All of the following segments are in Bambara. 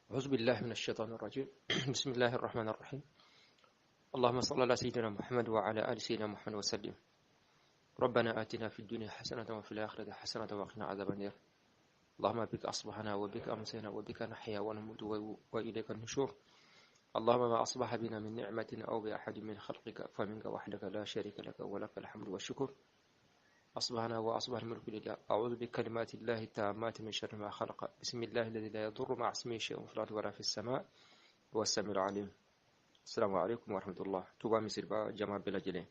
أعوذ بالله من الشيطان الرجيم. بسم الله الرحمن الرحيم. اللهم صل على سيدنا محمد وعلى آل سيدنا محمد وسلم. ربنا آتنا في الدنيا حسنة وفي الآخرة حسنة وقنا عذاب النار. اللهم بك أصبحنا وبك أمسينا وبك نحيا ونموت وإليك النشور. اللهم ما أصبح بنا من نعمة أو بأحد من خلقك فمنك وحدك لا شريك لك، ولك الحمد والشكر. أصبحنا وأصبح الملك لله. أعوذ بكلمات الله التامات من شر ما خلق. بسم الله الذي لا يضر مع اسمه شيء في الأرض ولا في السماء هو السميع العليم. السلام عليكم ورحمة الله. Touba misiriba jama bɛɛ lajɛlen,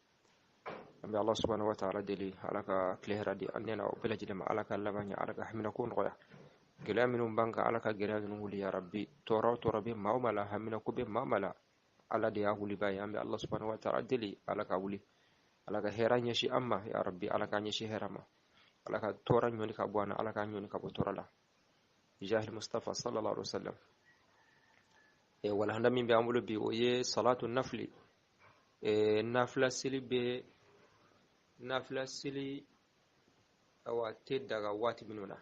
an bɛ Allah subhanahu wa ta'ala deli, Ala ka tile hɛrɛ di an ne n'aw bɛɛ lajɛlen ma. Ala ka laban ɲɛ, Ala ka haminako nɔgɔya. Gɛlɛya minnu b'an kan, Ala ka gɛlɛya ninnu wuli ya Rabbi. Tɔɔrɔ o tɔɔrɔ bɛ maa o maa la, haminako bɛ maa o maa la, Ala de y'a wuliba ye. An bɛ Allah subhanahu wa ta'ala deli, Ala ka wuli, Ala ka hɛrɛ ɲɛsin an ma ya Rabbi. Ala ka ɲɛsin hɛrɛ ma, Ala ka tɔɔrɔ ɲɔni ka bɔ an na, Ala ka ɲɔni ka bɔ tɔɔrɔ la, jahil Mustafa sallallahu alaihi wasallam. E walahanda min bɛ an bolo bi, o ye salatu nafili. E nafila seli bɛ, nafila seli awa tɛ daga waati minnu na,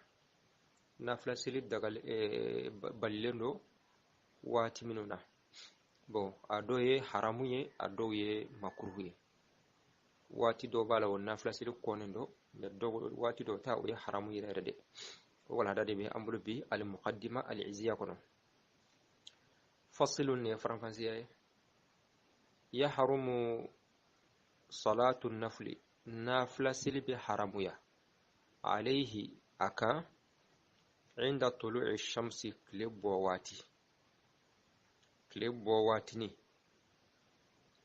nafila seli daga balilen don waati minnu na. Bon, a dɔw ye haramu ye, a dɔw ye makuruhu ye. Waati dɔw b'a la, o nafila seli kɔnnen don, mɛ dɔw, waati dɔw ta, o ye haramu yɛrɛ yɛrɛ de. O walahada de bɛ an bolo bi al muqaddima al iziya kɔnɔ. Fasilun, nin ye faranfasiya ye. Yahrumu salatu nafili, nafila seli bɛ haramuya, alayhi, a kan, inda tulu'i shamsi, tile bɔ waati, tile bɔ waatini,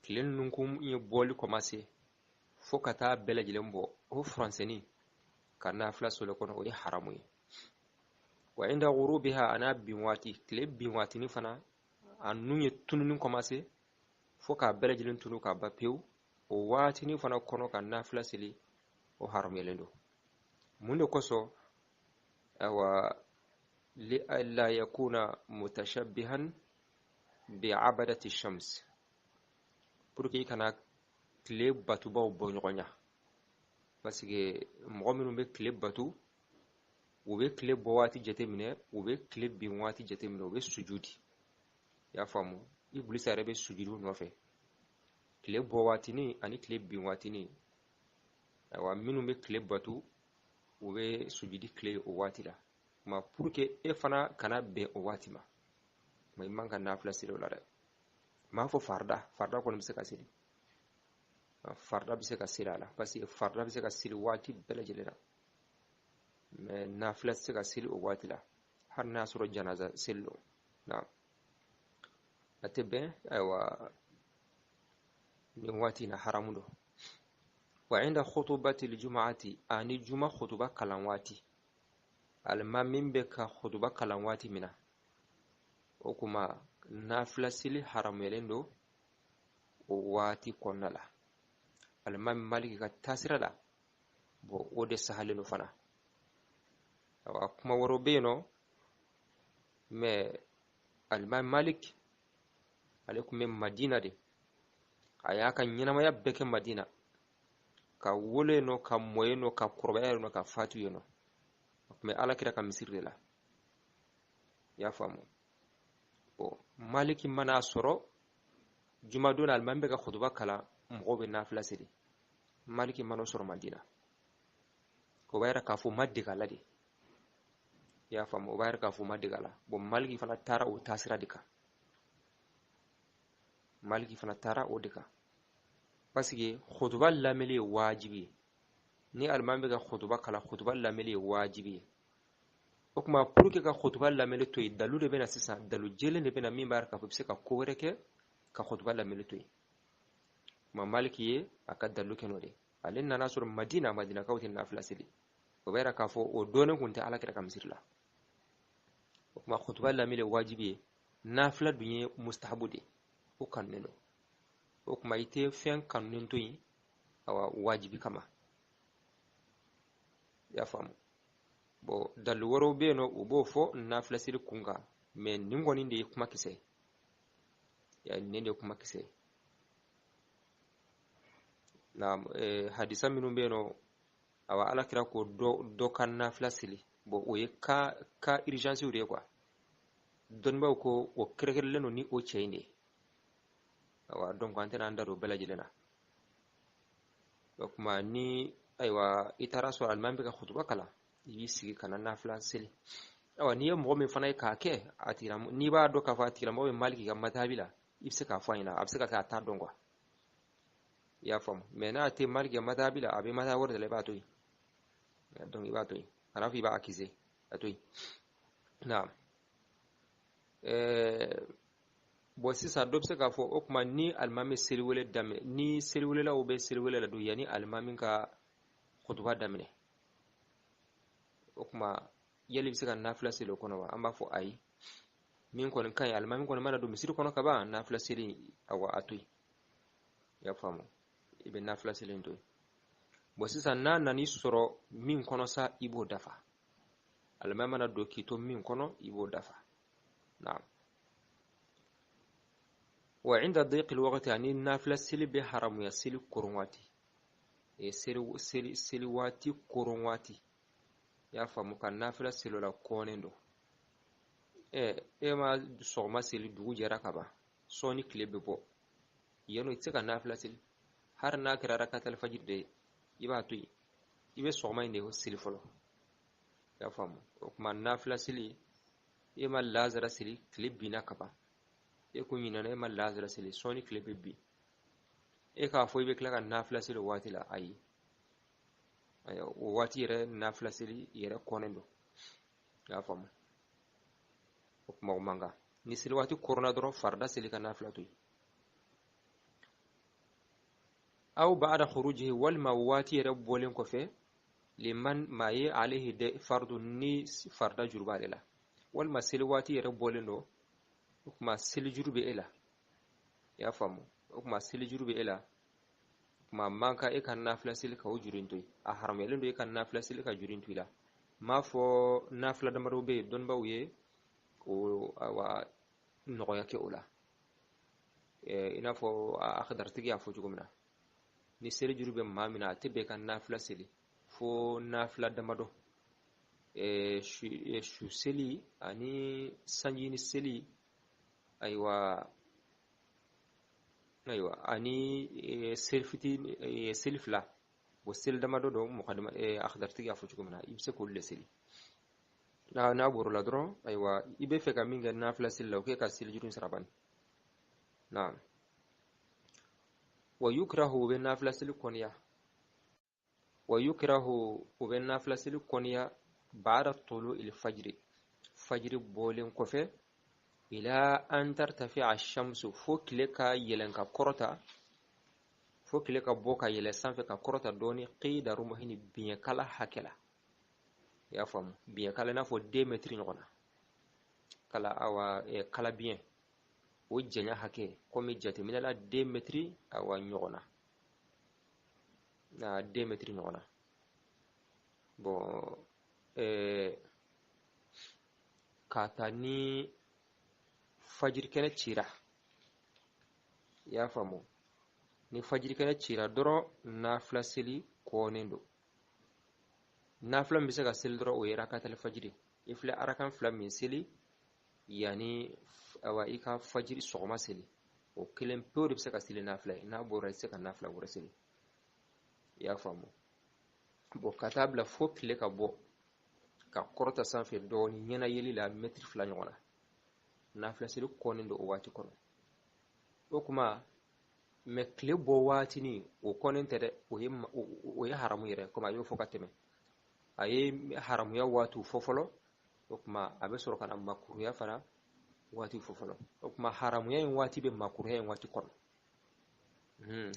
tile nunkun ye bɔli commencé fo ka taa bɛɛ lajɛlen bɔ, o furancɛni ka nafila soli kɔnɔ, o ye haramu ye. Wa inda ghurubiha, a n'a bin waati, tile bin waatini fana, a nun ye tununi commencé fo k'a bɛɛ lajɛlen tunu k'a ban pewu, o waatini fana kɔnɔ ka nafila seli, o haramuyalen don. Mun de kosɔn? Awa, li alla yakuna mutashabbihan bi abadati shams, pour que i kana tile batubaw bɔ ɲɔgɔn ɲa, parce que mɔgɔ minnu bɛ tile batu, u bɛ tile bɔ waati jateminɛ, u bɛ tile bin waati jateminɛ, u bɛ sujudi. I y'a faamu? Ibulisa yɛrɛ bɛ sujudu nɔfɛ tile bɔ waatini ani tile bin waatini. Ayiwa, minnu bɛ tile batu, u bɛ sujudi tile o waati la ma, pour que e fana kana bɛn o waati ma. Ma i man ka nafila seli o la dɛ. M'a fɔ farida, farida kɔni bɛ se ka seli, farida bɛ se ka seli a la, parce que farida bɛ se ka seli waati bɛɛ lajɛlen na, mɛ nafila tɛ se ka seli o waati la, hali n'a sɔrɔ janaza seli don na, a tɛ bɛn. Ayiwa, nin waati in na haramu don. Wa inda khutubati ljumuati, ani juma khutuba kalan waati, alimami bɛ ka khutuba kalan waati min na, o kuma nafila seli haramuyalen don o waati kɔnɔna la, alimami Maliki ka taasira la. Bon, o de sahalen don fana. Awa, kuma wɛrɛw bɛ yen nɔ, mɛ alimami Malik, ale tun bɛ Madina de, a y'a ka ɲɛnamaya bɛɛ kɛ Madina, ka wolo yen nɔ, ka mɔ yen nɔ, ka kɔrɔbaya yen nɔ, ka fatu yen nɔ. A tun bɛ Ala kira ka misiri de la. I y'a faamu? Bon, Maliki mana sɔrɔ jumadon na, alimami bɛ ka kutuba kalan, mɔgɔw bɛ nafila seli, Maliki mana sɔrɔ Madina, o b'a yira k'a fɔ ma dege a la de. I y'a faamu? O b'a yira k'a fɔ ma dege a la. Bon, Maliki fana taara o taasira de kan, Maliki fana taara o de kan, parce que khutuba lamɛnli ye wajibi ye. Ni alimami bɛ ka khutuba kalan, khutuba lamɛnli ye wajibi ye. O tuma, pour que ka khutuba lamɛnli to yen, dalu de bɛ na sisan, dalu jɛlen de bɛ na min b'a k'a fɔ i bɛ se ka ko wɛrɛ kɛ ka khutuba lamɛnli to yen. Ma Maliki ye a ka dalu kɛ n'o de. Ale nana sɔrɔ Madina, Madinakaw tɛ nafila seli, o b'a yira k'a fɔ o dɔnnen kun tɛ Ala kira ka misiri la. O tuma, khutuba lamɛnli ye wajibi ye, nafila dun ye mustahabu de ye, o kanunen don. O tuma, i tɛ fɛn kanunen to yen, awa, wajibi kama. I y'a faamu? Bon, dalu wɛrɛw bɛ yen nɔ, u b'o fɔ nafila seli kun kan, mɛ nin kɔni de ye kuma kisɛ ye, nin de ye kuma kisɛ ye. Na hadisa minnu bɛ yen nɔ, awa, Ala kira ko dɔ dɔ ka nafila seli, bon, o ye cas urgence de ye quoi. Dɔnnibaaw ko o kɛrɛnkɛrɛnlen don ni o cɛ in de ye. Awa, donc an tɛna an da don bɛɛ lajɛlen na. O tuma ni ayiwa i taara sɔrɔ alimami bɛ ka kutuba kalan, i b'i sigi ka na nafila seli. Awa, n'i ye mɔgɔ min fana ye k'a kɛ, a tigilamɔgɔ, n'i b'a dɔn k'a fɔ a tigilamɔgɔ bɛ Maliki ka matabi la, i bɛ se k'a fɔ a ɲɛna, a bɛ se ka kɛ a t'a dɔn quoi. I y'a faamu? Mais n'a tɛ Maliki ka matabi la, a bɛ matabi wɛrɛ de la, i b'a to yen. Donc i b'a to yen, kana fɔ i b'a accuser, a to yen. Naam. Bon, sisan dɔ bɛ se k'a fɔ o tuma ni alimami seliwele daminɛ, ni seliwelelaw bɛ seliwele la don yanni alimami ka kutuba daminɛ, o tuma yali i bɛ se ka nafila seli o kɔnɔ wa? An b'a fɔ ayi. Min kɔni ka ɲi, alimami kɔni mana don misiri kɔnɔ ka ban, nafila seli, awa, a to yen. I y'a faamu? I bɛ nafila seli in to yen. Bon, sisan n'a nan'i sɔrɔ min kɔnɔ sa, i b'o dafa. Alimami mana don k'i to min kɔnɔ, i b'o dafa. Naam. Wa inda dayqil waqti, ani nafila seli bɛ haramuya seli koron waati, seli waati koron waati. I y'a faamu? Ka nafila seli o la kɔnnen don. E ma sɔgɔma seli, dugu jɛra ka ban, sɔɔni tile bɛ bɔ yen nɔ, i tɛ se ka nafila seli. Hali n'a kɛra rakatal fajiri de ye, i b'a to yen, i bɛ sɔgɔma in de seli fɔlɔ. I y'a faamu? O tuma nafila seli, e ma lazara seli, tile binna ka ban, e ko ɲinɛna, e ma lazara seli, sɔɔni tile bɛ bin, e k'a fɔ i bɛ tila ka nafila seli o waati la, ayi. O waati yɛrɛ nafila seli yɛrɛ kɔnnen don. I y'a faamu? O kuma o man kan. Ni seli waati kɔrɔna dɔrɔn, farida seli ka nafila to yen. Aw ba'da khurujihi, walima waati yɛrɛ bɔlen kɔfɛ, liman maa ye alayhi de fardu, ni farida juru b'ale la, walima seli waati yɛrɛ bɔlen don, o tuma seli juru bɛ e la. I y'a faamu? O tuma seli juru bɛ e la, o tuma man kan e ka nafila seli ka o juru in to yen. A haramuyalen don e ka nafila seli ka juru in to i la. N m'a fɔ nafila damadɔ bɛ yen, dɔnnibaaw ye o awa nɔgɔya kɛ o la, i n'a fɔ akadaritigi y'a fɔ cogo min na, ni seli juru bɛ maa min na, a tɛ bɛn ka nafila seli fo nafila damadɔ, su seli ani sanjini seli, ayiwa, ani seli fitini, seli fila, o seli damadɔ don. Mɔgɔ akadaritigi y'a fɔ cogo min na, i bɛ se k'olu de seli. N'a bɔr'o la dɔrɔn, ayiwa, i bɛ fɛ ka min kɛ nafila seli la, o k'e ka seli juru sara bani. Naam. Wa yukrahu, u bɛ nafila seli kɔniya. Wa yukrahu, u bɛ nafila seli kɔniya ba'da tulu il fajri, fajiri bɔlen kɔfɛ, ila an tartafi shamsu, fo tile ka yɛlɛn ka kɔrɔta, fo tile ka bɔ ka yɛlɛ sanfɛ ka kɔrɔta dɔɔni, qida rumuhini, biɲɛkala hakɛ la. I y'a faamu? Biɲɛkala, i n'a fɔ 2 mɛtiri ɲɔgɔn na kala, awa, kala biɲɛ o janya hakɛ, komi jateminɛ la 2 mɛtiri, awa, ɲɔgɔn na, na 2 mɛtiri ɲɔgɔn na. Bon, k'a ta ni fajiri kɛnɛ cira, i y'a faamu, ni fajiri kɛnɛ cira dɔrɔn, nafila seli kɔnnen don. Nafila min bɛ se ka seli dɔrɔn, o ye rakatali fajiri. I filɛ arakan fila min seli yanni, awa, i ka fajiri sɔgɔma seli, o kelen pewu de bɛ se ka seli nafila ye. N'a bɔra, i tɛ se ka nafila wɛrɛ seli. I y'a faamu? Bon, ka taa bila fo tile ka bɔ ka kɔrɔta sanfɛ dɔɔni, ɲɛna yeli la mɛtiri 2 ɲɔgɔn na, nafila seli kɔnnen don o waati kɔnɔ. O kuma mɛ, tile bɔ waatinin o kɔnnen tɛ dɛ, o ye haramu yɛrɛ, komi a y'o fɔ ka tɛmɛ. A ye haramuya waatiw fɔ fɔlɔ, o kuma a bɛ sɔrɔ ka na makuruya fana waati fɔ fɔlɔ. O kuma haramuya in waati bɛ makuruya in waati kɔnɔ.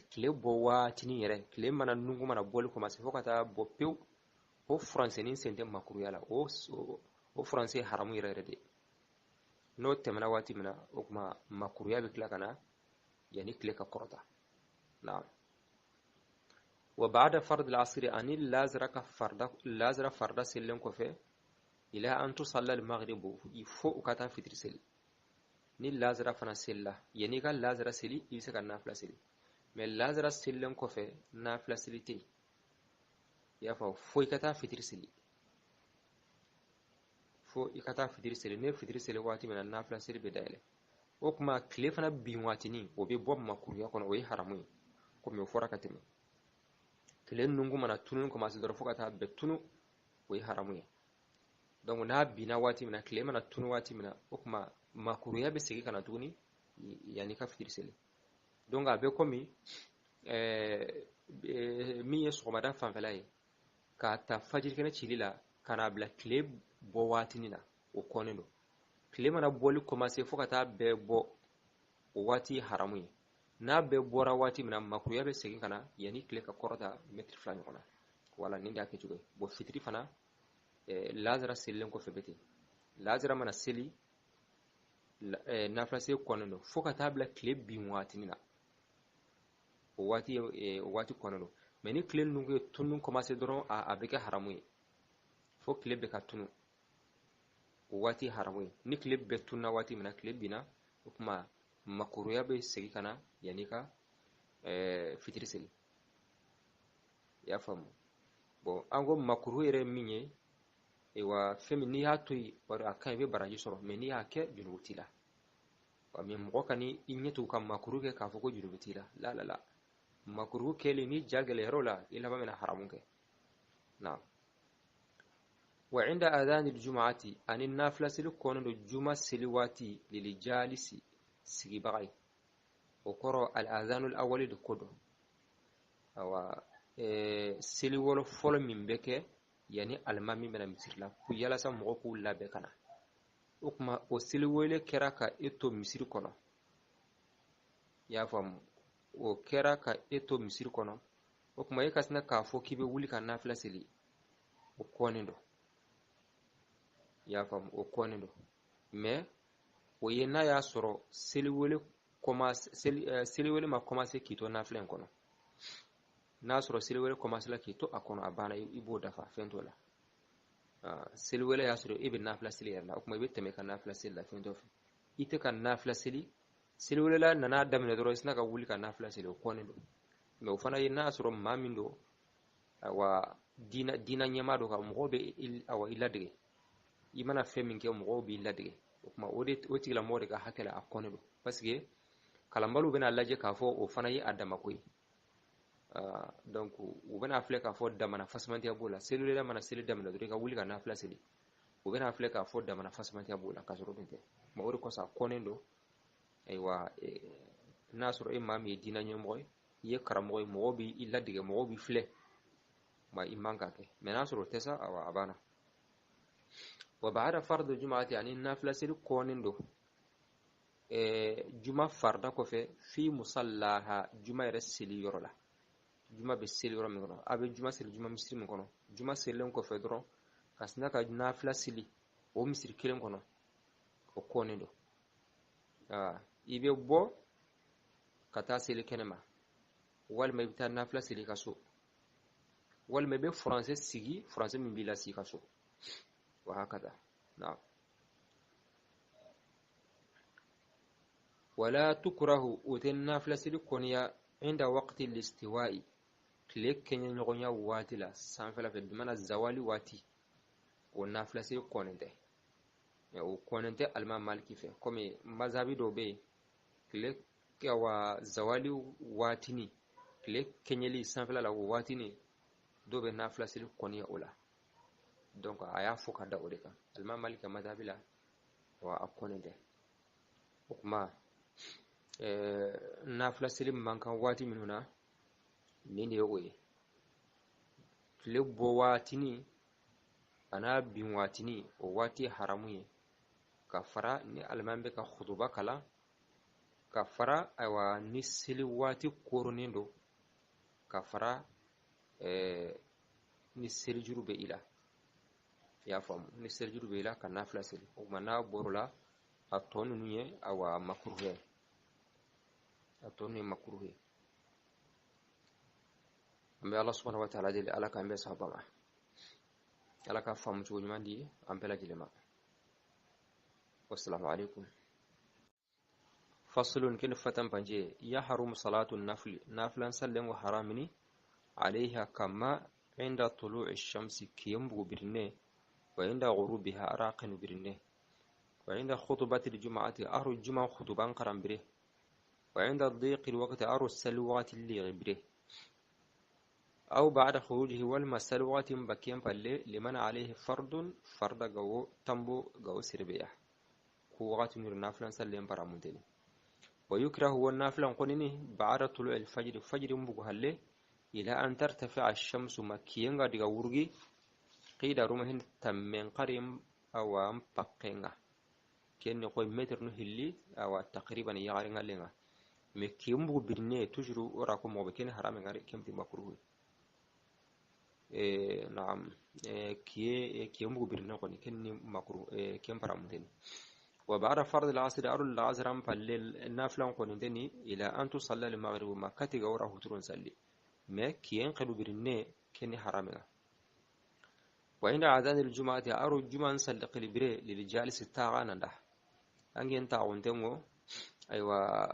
Tile bɔ waatinin yɛrɛ, tile mana nugu mana bɔli commencé fo ka taa bɔ pewu, o furancɛnin sen tɛ makuruya la, o furancɛ ye haramu yɛrɛ yɛrɛ de. N'o tɛmɛna waati min na, o kuma makuruya bɛ tila ka na yanni tile ka kɔrɔta. Naam. Wa ba'da fard al-asri, ani lazara ka farda, lazara farda selilen kɔfɛ, ila an tusalla al-maghrib, fo u ka taa fitiri seli. Ni lazara fana selila, yanni i ka lazara seli, i bɛ se ka nafila seli, mɛ lazara selilen kɔfɛ, nafila seli tɛ yen. I y'a fɔ, fo i ka taa fitiri seli. Fo i ka taa fitiri seli. Ne fitiri seli waati min na, nafila seli bɛ dayɛlɛ. O tuma tile fana bin waatinin, o bɛ bɔ makuruya kɔnɔ, o ye haramu ye, komi o fɔra ka tɛmɛ. Tile nungu mana tunun commencé dɔrɔn fo ka taa bɛɛ tunu, o ye haramu ye. Donc n'a binna waati min na, tile mana tunu waati min na, o tuma makuruya bɛ segin ka na tuguni yanni ka fitiri seli. Donc a bɛ komi min ye sɔgɔmada fanfɛla ye, k'a ta fajirikɛnɛ cili la ka n'a bila tile bɔ waatinin na, o kɔnnen don. Tile mana bɔli commencé fo ka taa bɛɛ bɔ, o waati ye haramu ye. N'a bɛɛ bɔra waati min na, makuruya bɛ segin ka na yanni tile ka kɔrɔta mɛtiri 2 ɲɔgɔn na. Wala nin de y'a kɛcogo ye. Bon, fitiri fana, lazara selilen kɔfɛ bɛ ten. Lazara mana seli, nafila seli kɔnnen don fo ka taa bila tile bin waatinin na, o waati, o waati kɔnnen don. Mais ni tile ninnu ye tunun commencé dɔrɔn, a bɛ kɛ haramu ye fo tile bɛ ka tunu, o waati haramu ye. Ni tile bɛɛ tununa waati min na, tile binna, o tuma makuruya bɛ segin ka na yanni ka fitiri seli. I y'a faamu? Bon, an ko makuru yɛrɛ ye min ye, wa fɛn min n'i y'a to yen, a ka ɲi, i bɛ baraji sɔrɔ, mais n'i y'a kɛ, jurumu t'i la. Wa mais mɔgɔ ka ni i ɲɛ tugu ka makuru kɛ k'a fɔ ko jurumu t'i la, la la la, makuru kɛlen ni ja gɛlɛyar'o la, i laban bɛna haramu kɛ. Na wa inda adhani jumu'ati, ani nafila seli kɔnnen don juma seli waati, lil jalisi, sigibaga ye. O kɔrɔ al adhanul awwali de ko don. Awa, seli wɔlɔ fɔlɔ min bɛ kɛ yanni alimami bɛna misiri la, ko yalasa mɔgɔw k'u labɛn ka na. O tuma o seli wele kɛra ka e to misiri kɔnɔ. I y'a faamu? O kɛra ka e to misiri kɔnɔ. O tuma e ka sina k'a fɔ k'i bɛ wuli ka nafila seli, o kɔnnen don. I y'a faamu? O kɔnnen don. Mais o ye n'a y'a sɔrɔ seliwele commencé, seliwele ma commencé k'i to nafila in kɔnɔ. N'a sɔrɔ seliwele commencé la k'i to a kɔnɔ, a banna, i b'o dafa, fɛn t'o la. Seliwele y'a sɔrɔ e bɛ nafila seli yɛrɛ la, o tuma i bɛ tɛmɛ ka nafila seli la, fɛn t'o fɛ. I tɛ ka nafila seli, seliwelela nana daminɛ dɔrɔn, i sina ka wuli ka nafila seli, o kɔnnen don. Mais o fana ye n'a sɔrɔ maa min don, awa, diina ɲɛmaa don, ka mɔgɔw bɛ, awa, i ladege. I mana fɛn min kɛ, mɔgɔw b'i ladege. O tuma o de, o tigilamɔgɔ de ka hakɛ la, a kɔnnen don, parce que kalanbaliw bɛna lajɛ k'a fɔ o fana ye a damako ye. Donc u bɛna filɛ k'a fɔ damana fasamantiya b'o la. Seliwelela mana seli daminɛ dɔrɔn, i ka wuli ka nafila seli, u bɛna filɛ k'a fɔ damana fasamantiya b'o la, k'a sɔrɔ o dun tɛ. O de kosɔn a kɔnnen don. Ayiwa, n'a sɔrɔ e maa min ye diinɛ ɲɛmɔgɔ ye, i ye karamɔgɔ ye, mɔgɔw b'i ladege, mɔgɔw b'i filɛ, ma i man ka kɛ. Mais n'a sɔrɔ o tɛ sa, awa, a banna. Wa ba'da fardu juma'ati, ani nafila seli kɔnnen don juma farida kɔfɛ, fi musallaha, juma yɛrɛ seli yɔrɔ la. Juma bɛ seli yɔrɔ min kɔnɔ, a bɛ juma seli juma misiri min kɔnɔ, juma selilen kɔfɛ dɔrɔn ka sina ka nafila seli o misiri kelen kɔnɔ, o kɔnnen don. I bɛ bɔ ka taa seli kɛnɛ ma, walima i bɛ taa nafila seli i ka so, walima i bɛ furancɛ sigi, furancɛ min b'i la sigi i ka so, wa hakada. Na wala tukurahu, o tɛ nafila seli kɔniya, inda waqti listiwa'i, tile kɛɲɛ ɲɔgɔnya waati la sanfɛla fɛ, bimana zawali waati, o nafila seli kɔnnen tɛ. O kɔnnen tɛ alimami Maliki fɛ, komi mazabi dɔw bɛ yen, tile wa zawali waatini, tile kɛɲɛli sanfɛla la o waatini, dɔw bɛ nafila seli kɔniya o la. Donc a y'a fɔ ka da o de kan alimami Maliki ka mazabi la, wa a kɔnnen tɛ. O tuma nafila seli man kan waati minnu na, nin de ye o ye: tile bɔ waatini a n'a bin waatini, o waati ye haramu ye, ka fara ni alimami bɛ ka kutuba kalan, ka fara, ayiwa, ni seli waati koronnen don, ka fara ni selijuru bɛ i la. I y'a faamu? Ni selijuru bɛ i la ka nafila seli, o tuma n'a bɔr'o la, a tɔ ninnu ye, awa, makuruhu ye, a tɔ ninnu ye makuruhu ye. An bɛ Ala subahana wa taala deli, Ala k'an bɛɛ saba ma, Ala ka faamu cogo ɲuman di an bɛɛ lajɛlen ma. Wassalamu alaikum. Faslun kin fatan panje yahrumu salatu nafli, nafilan sallen haramini, alayha kama, inda tulu'i shamsi, kiyam bugubirne. Wa inda ghurubiha ara qenu birne. Wa inda khutbati aljum'ati aru juma khutuban qarambire. Wa inda dhiqi alwaqti aru salwati li ghibre. أو بعد خروجه والمسل وقت بكين فلي لمن عليه فرد فرد جو تنبو جو سربية كو وقت نور نافلا سلم برامونتني. ويكره هو النافلا قنيني بعد طلوع الفجر فجر مبوغ إلى أن ترتفع الشمس مكينغا ديغا ورغي قيدا رومهن تمين قريم أو أم بقينغا كأن قوي متر نهلي أو تقريبا يغارنغا لنغا مكيم بوغ برني تجرو وراكو موبكين حرام غاري كم تي مكروه. إيه نعم إيه كي كي مبوغ برني قوني كني مكروه إيه كم برامتني. وبعد فرض العصر أرو العصر أم فالليل النافلة قوني إلى أن تصلى المغرب ما كتي غورا هترون سلي ما كيان قلو برني كني حرامنا. وعند أذان الجمعة أرو الجمعة سلق البري للجالس التاغانا ده أنجين تاغون تنغو أيوة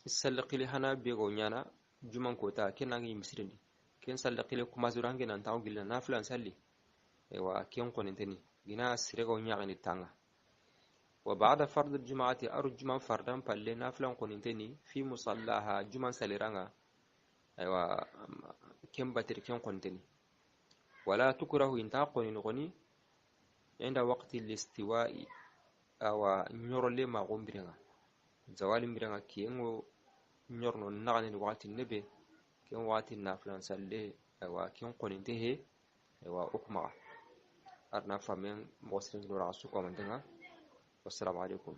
سلق لهنا بيغونيانا جمعة كوتا كن أنجي مسرني كن سلق لكم مازوران كن أنتاو قلنا نافلة سلي أيوة كين قوني جنا سرقو نياغني التاغا. وبعد فرض الجمعة أرو الجمعة فرضا فاللي نافلة قوني في مصلاها جمعة سليرانغا أيوة كم باتر كم قنتني. ولا تكره إن تاقني نغني عند وقت الاستواء أو نور لي ما غمبرنا زوال برنا كينو نور نغني وقت النبي كم وقت النافلة سلي أيوة كم قنته أيوة أقمع أرنا فمن موصلين نور عسوق ومنتنا. والسلام عليكم.